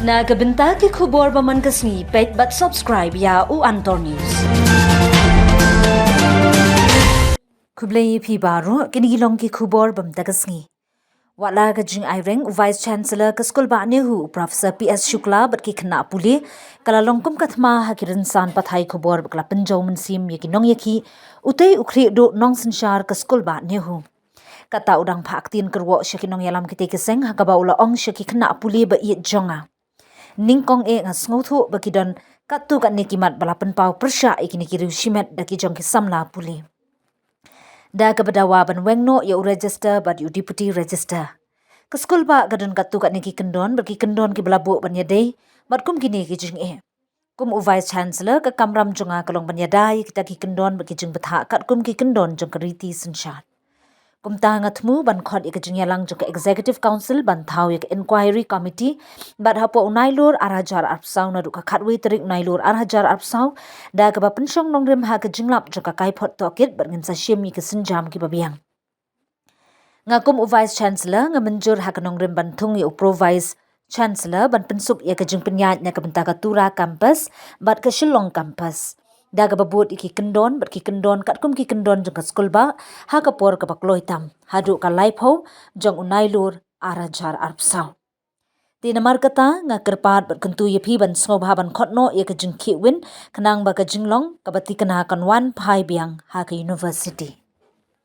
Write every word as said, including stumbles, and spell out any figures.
Na ka bynta ki khubor ba man ka sngi, peit bad subscribe ïa u Antor News. Khublei ïa phi baroh, kine ki long ki khubor ba mynta ka sngi. Wat la ka jingai reng u Vice Chancellor ka skul bah NEHU, u Professor P S Shukla bad ki khynnah pule, ka la long kum ka thma ha ki rynsan pathai khubor ba ka la pynjaw mynsiem ïa ki nongïakhih, utei u khlieh duh nongsynshar ka skul bah NEHU. Kata u dang phah ktien kyrwoh sha ki nongïalam kitei ki seng, ha kaba u la ong sha ki khynnah pule ba ïeit jong nga. Nyngkong eh nga sngewthuh ba ki don katto katne ki mat ba la pynpaw pyrshah ïa kine ki riew shimet da ki jong ki samla pule. Da kaba dawa ban weng noh ïa u register bad ïa u deputy register. Ka skul bah ka don katto katne ki kyndon bad ki kyndon kiba la buh ban ïadei bad kum kine ki jingeh. Kum u Vice Chancellor, ka kamram jong nga ka long ban ïada ïa kita ki kyndon bad ki jingbthah katkum ki kyndon jong ka riti synshar. Kumta nga thmu ban khot ïa ka jingïalang jong ka Executive Council ban thaw ïa ka Inquiry Committee bad hapoh u Nailur ar hajar arphew saw naduh ka khatwei tarik u Nailur ar hajar arphew saw, da kaba pynshong nongrim ha ka jinglap jong ka kaiphod tohkit bad ngin sa shim ïa ki sienjam kiba biang. Nga kum u Vice Chancellor nga mynjur ha ka nongrim ban thung ïa u Pro Vice Chancellor ban pynsuk ïa ka jingpynïaid na ka bynta ka Tura Campus bad ka Shillong Campus. Da kaba bud ïa ki kyndon bad ki kyndon katkum ki kyndon jong ka skul bah ha ka por kaba kloi tam haduh ka laiphew jong u Nailur ar hajar arphew saw. Te namar kata nga kyrpad bad kyntu ïa phi ban sngewbha ban khot noh ïa ka jingkhih win khnang ba ka jinglong kaba thikna kan wan phai biang ha ka university.